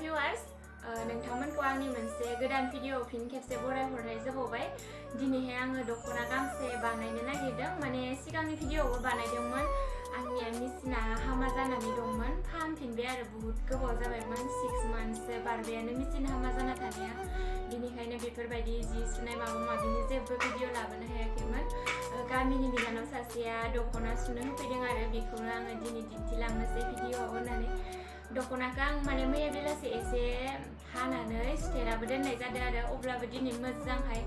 viewers, नोंथांमोनखौ आंनि मोनसे गोदान भिडिअ फिन खेबसे बरायहरनाय जाबावबाय। दिनैहाय आङो दख'ना गांसे बानायनो नागिरदों। माने सिगांनि भिडिअआवबो बानायदोंमोन। आंनिया मेसिना हामा जानानै दंमोन। फाहामफिनबाय आरो बहुत गोबाव जाबायमोन। 6 monthsसो बारबायानो मेसिन हामा जाना थानाया। बिनिखायनो बेफोरबायदि जि सुनाय माबा माबिनि जेबो भिडिअ लाबोनो हायाखैमोन। गामिनि बिनानाव सासेया दख'ना सुनो होफैदों आरो बेखौनो आङो दिनै दिन्थिलांनोसै भिडिअआव होननानै। दख'नाखौ आं माने मैया बेलासे एसे हानानै सुथेनाबो दोननाय जादों आरो अब्लाबो दिनै मोजांहाय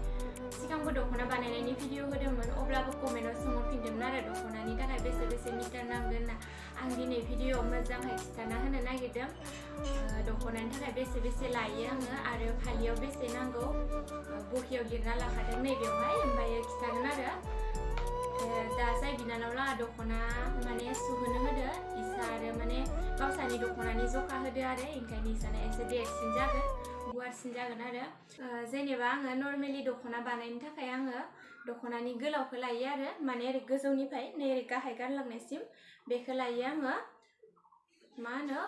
सिगांबो दख'ना बानायनायनि भिडिअ होदोंमोन अब्लाबो कमेन्टआव सोंहरफिनदोंमोन आरो दख'नानि थाखाय बेसे मिटार नांगोन होनना। आं दिनै भिडिअआव मोजांहाय खिन्थाना होनो नागिरदों। दख'नानि थाखाय बेसे लायो आङो आरो फालियाव बेसे नांगौ बहियाव लिरना लाखादों नैबेयावहाय ओमफ्राय खिन्थागोन आरो। दा जाय बिनानाव लाहा दख'ना माने सुहोनो होदो इसा आरो माने गावसानि दख'नानि जखा होदो आरो ओंखायनो इसाना एसे देरसिन जागोन गुवारसिन जागोन आरो। जेनेबा आङो नर्मेलि दख'ना बानायनो थाखाय आङो दख'नानि गोलावखौ लायो आरो माने ओरै गोजौनिफ्राय नै ओरै गाहाय गारलांनायसिम बेखौ लायो आङो मा होनो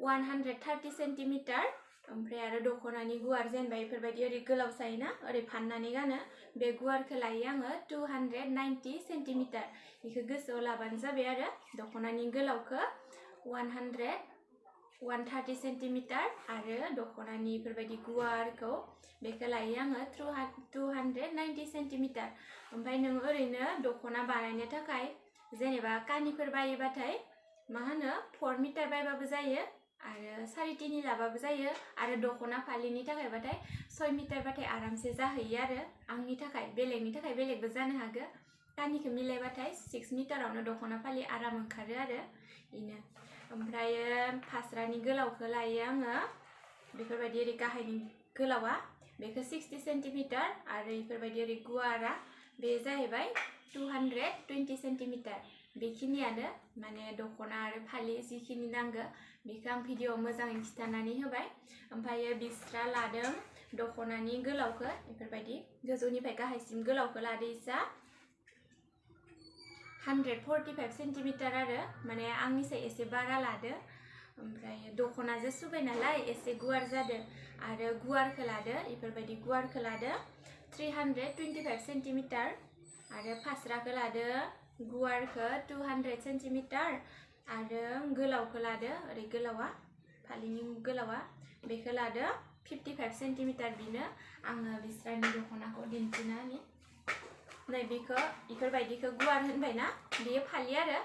130 सेन्टिमिटार। ओमफ्राय आरो दख'नानि गुवार जेनेबा बेफोरबायदि ओरै गोलाव जायोना ओरै फाननानै गानो बे गुवारखौ लायो आङो 290 सेन्टिमिटार। बेखौ गोसोआव लाबानो जाबाय आरो दख'नानि गोलावखौ 130 सेन्टिमिटार आरो दख'नानि बेफोरबायदि गुवारखौ बेखौ लायो आङो 290 सेन्टिमिटार। ओमफ्राय नों ओरैनो दख'ना बानायनो थाखाय जेनेबा कानिफोर बायोबाथाय मा होनो 4 मिटार बायबाबो जायो आरो 3.5 लाबाबो जायो आरो दख'ना फालिनि थाखायबाथाय 6 मिटार बाथाय आरामसे जाहैयो आरो आंनि थाखाय बेलेगनि थाखाय बेलेगबो जानो हागौ। कानिखौ मिलायबाथाय 6 मिटारावनो दख'ना फालि आराम ओंखारो आरो बेनो। ओमफ्राय फास्रानि गोलावखौ लायो आङो बेफोरबायदि ओरै गाहायनि गोलावा बेखौ 60 सेन्टिमिटार आरो बेफोरबायदि ओरै गुवारा बे जाहैबाय 220 सेन्टिमिटार। बेखिनियानो माने दख'ना आरो फालि जिखिनि नांगौ बेखौ आं भिडिअआव मोजाङै खिन्थानानै होबाय। ओमफ्राय बिस्रा लादों दख'नानि गोलावखौ बेफोरबायदि गोजौनिफ्राय गाहायसिम गोलावखौ लादो इसा 145 सेन्टिमिटार आरो माने आंनिसाय एसे बारा लादो। ओमफ्राय दख'नाजों सुबाय नालाय एसे गुवार जादों आरो गुवारखौ लादो बेफोरबायदि गुवारखौ लादो 325 सेन्टिमिटार आरो फास्राखौ लादो गुवारखौ 200 सेन्टिमिटार आरो गोलावखौ लादो ओरै गोलावा फालिनि गोलावा बेखौ लादो 55 सेन्टिमिटार। बेनो आङो बिस्रानि दख'नाखौ दिन्थिनानै नै बेखौ बेफोरबायदिखौ गुवार होनबायना बेयो फालि आरो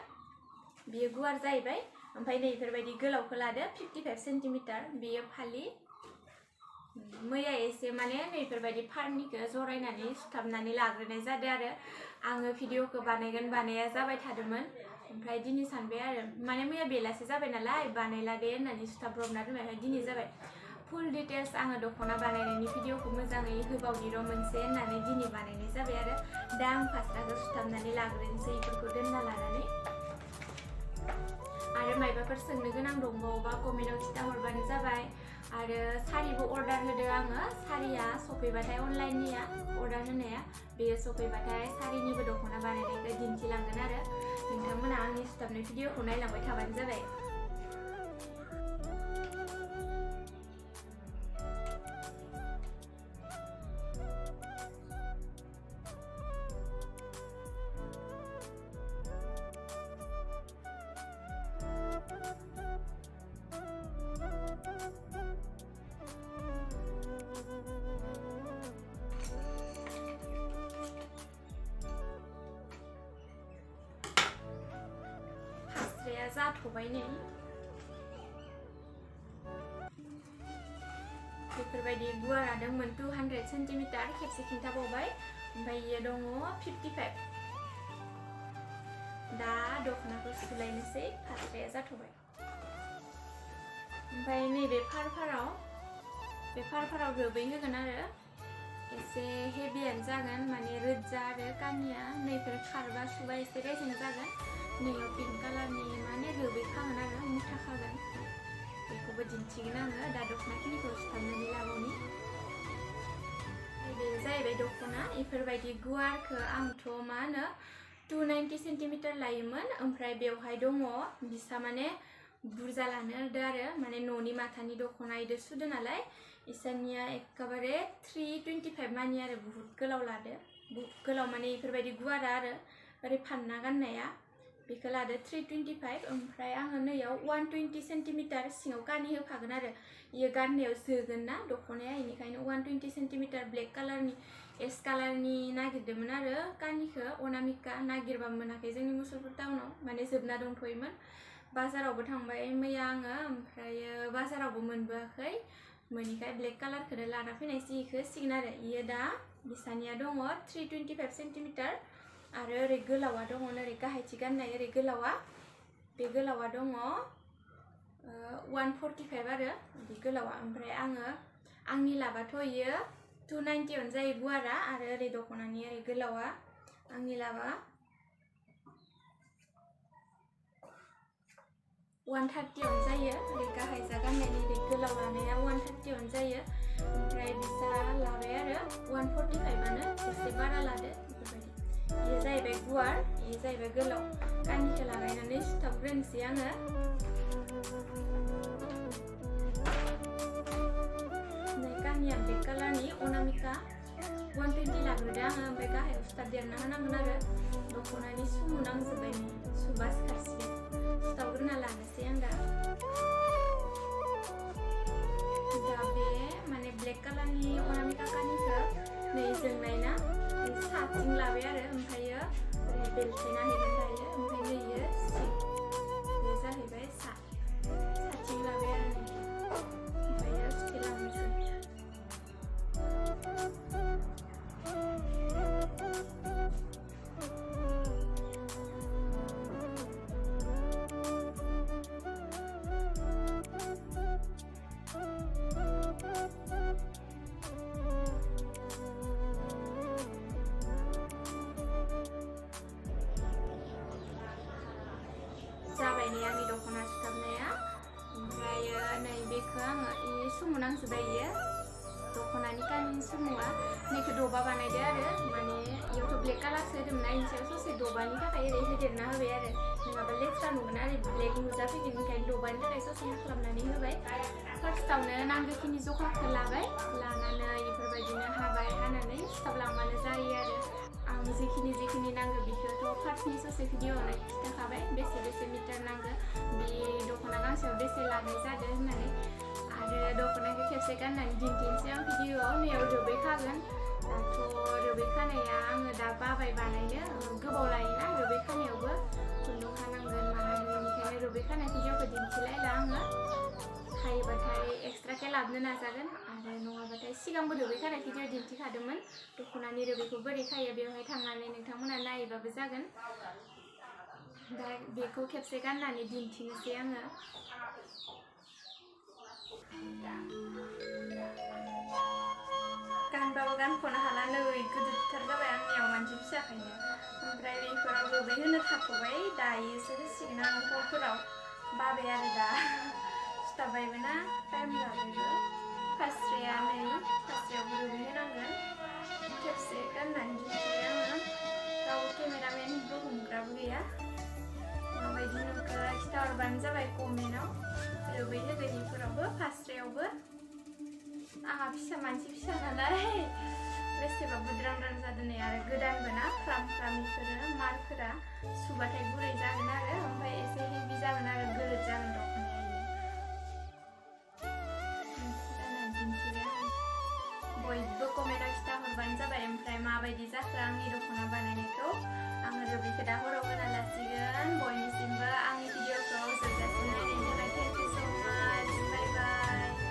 बेयो गुवार जाहैबाय। ओमफ्राय नै बेफोरबायदि गोलावखौ लादो 55 सेन्टिमिटार बेयो फालि। मैया एसे माने नैफोरबायदि फारनिखौ जरायनानै सुथाबनानै लाग्रोनाय जादों आरो आङो भिडिअखौ बानाया जाबाय थादोंमोन। ओमफ्राय दिनै सानबाय आरो माने मैया बेलासे जाबाय नालाय बानायला दे होननानै सुथाबब्रबना दोनबाय दिनै जाबाय। फुल डिटेल्स आङो दख'ना बानायनायनि भिडिअखौ मोजाङै होबावनि र' मोनसे होननानै दिनै बानायनाय जाबाय आरो दा आं फास्राखौ सुथाबनानै लाग्रोनोसै बेफोरखौ दोनना लानानै। आरो मायबाफोर सोंनो गोनां दंबावोबा कमेन्टआव खिन्थाहरबानो जाबाय। आरो सारिबो अर्डार होदो आङो सारिया सफैबाथाय अनलाइननिया अर्डार होनाया बेयो सफैबाथाय सारिनिबो दख'ना बानायनायखौ दिन्थिलांगोन आरो नोंथांमोना आंनि सुथाबनाय भिडिअखौ नायलांबाय थाबानो जाबाय। जाथ'बाय नै बेफोरबायदि गुवारा दंमोन 200 सेन्टिमिटार खेबसे खिन्थाबावबाय ओमफ्राय इयो दङ 55। दा दख'नाखौ सुलायनोसै फास्राया जाथ'बाय। ओमफ्राय नैबे फारफाराव रोबै होगोन आरो एसे हेभियानो जागोन माने रोजा आरो कानिया नैफोर खारबा सुबा एसे रेजें जागोन। नैयाव पिंक कालारनि माने रोबै खागोन आरो मुथा खागोन बेखौबो दिन्थिगोन आङो। दा दख'नाखिनिखौ सुथाबनानै लाबावनि बे जाहैबाय दख'ना बेफोरबायदि गुवारखौ आंथ' मा होनो 290 सेन्टिमिटार लायोमोन। ओमफ्राय बेवहाय दङ बिसा माने बुरजा लानो होदो आरो माने न'नि माथानि दख'ना इदो सुदो नालाय इसानिया एखेबारे 325 मानि आरो बहुत गोलाव लादो गोलाव माने इफोरबायदि गुवारा आरो ओरै फानना गाननाया बेखौ लादो 325 ओमफ्राय आङो नैयाव 120 सेन्टिमिटार सिङाव कानि होफागोन आरो इयो गाननायाव जोगोन ना दख'नाया इनिखायनो 120 सेन्टिमिटार ब्लेक कालारनि एस कालारनि नागिरदोंमोन आरो कानिखौ अनामिका नागिरबा मोनाखै जोंनि मुसलपुर टाउनाव माने जोबना दंथ'योमोन बाजारावबो थांबाय मैया आङो ओमफ्रायो बाजारावबो मोनबोआखै मोनिखाय ब्लेक कालारखौनो लाना फैनायसै इखौ सिगोन आरो इयो दा बिसानिया दङ 325 सेन्टिमिटार आरो ओरै गोलावा दङ ओरै गाहायथि गाननाय ओरै गोलावा बे गोलावा दङ 145 आरो बे गोलावा ओमफ्राय आंनि लाबाथ' इयो 290 जायो गुवारा आरो ओरै दख'नानि ओरै गोलावा आंनि लाबा 130 जायो ओरै गाहाय जा गाननायनि ओरै गोलाव लानाया 130 जायो ओमफ्राय बिसा लाबाय आरो 145आनो एसे बारा लादो बेफोरबायदि इयो जाहैबाय गुवार इयो जाहैबाय गोलाव कानिखौ लागायनानै सुथाबग्रोनोसै आङो नै कानिया ब्लेक कालारनि अनामिका 120 लाग्रोदो आङो ओमफ्राय गाहायाव सुथाबदेरना होनांगोन आरो दख'नानि सुमु नांजोब्बाय नै सुबा सिखारसिगोन सुथाबग्रोना लानोसै आं दा बे माने ब्लेक कालारनि अनामिका कानिखौ नै जोंनाय ना साथिं लाबाय आरो ओमफ्रायो ओरै बेलथायना हैगोन दायो ओमफ्राय नै इयो बे जाहैबाय साथिं लाबाय आरो नै ओमफ्रायो सुथेलांनोसै जाबाय नै आंनि दख'ना सुथाबनाया ओमफ्रायो नैबेखौ आङो इ सुमु नांजोब्बाय इयो दख'नानि कानिनि सुमुआ नैखौ दबा बानायदो आरो माने इयावथ' ब्लेक कालारसो होदोंमोन इनि सायाव ससे दबानि थाखाय ओरै होदेरना होबाय आरो नङाबा लेथ्रा नुगोन आरो ब्लेक नुजाफैगोन ओंखायनो दबानि थाखाय ससे हाख्लाबनानै होबाय फार्स्टआवनो नांगौखिनि जखाखौ लाबाय लानानै बेफोरबायदिनो हाबाय हानानै सुथाबलांबानो जायो आरो आं जिखिनि नांगौ बेखौथ' फार्स्टनि ससे भिडिअ'आवनो खिन्थाखाबाय बेसे मिटार नांगौ बे दख'ना गांसेयाव बेसे लानाय जादों होननानै आरो दख'नाखौ खेबसे गाननानै दिन्थिनोसै आं भिडिअ'आव नैयाव रोबै खागोन दाथ' रोबै खानाया आङो दा बाबाय बानायनो गोबाव लायोना रोबै खानायावबो खुन्दुं खानांगोन मानांगोन बेनिखायनो रोबै खानाय भिडिअ'खौ दिन्थिलायला आङो हायोबाथाय एक्सट्राके लाबोनो नाजागोन आरो नङाबाथाय सिगांबो रोबै खानाय भिडिअ' दिन्थिखादोंमोन दख'नानि रोबैखौ बोरै खायो बेवहाय थांनानै नोंथांमोना नायबाबो जागोन दा बेखौ खेबसे गाननानै दिन्थिनोसै आङो गानबाबो गानख'नो हाला नै गोदोरथार जाबाय आंनियाव मानसि फिसाखायनो ओमफ्राय बेफोराव रोबै होनो थाथ'बाय दायोसो होसिगोन आं हरफोराव बाबाय आरो दा सुथाबबायबो ना टाइम लाबायबो फास्राया नै फास्रायावबो रोबै होनांगोन खेबसे गाननानै दिन्थिबाय आङो रावबो केमेरामेनबो हमग्राबो गैया माबायदि नुखो खिथाहरबानो जाबाय कमेन्टआव रोबै होगोन बेफोरावबो फास्रायावबो आंहा फिसा मानसि फिसा नालाय बेसेबा बुद्रां जादों नै आरो गोदानबो ना फ्राम बेफोरो मारफोरा सुबाथाय गुरै जागोन आरो ओमफ्राय एसे हेभि जागोन आरो गोलोद जागोन दख'नाया बयबो कमेन्टआव खिथाहरबानो जाबाय ओमफ्राय माबायदि जाखो आंनि दख'ना बानायनायखौ आङो रोबैखौ दा हराव होना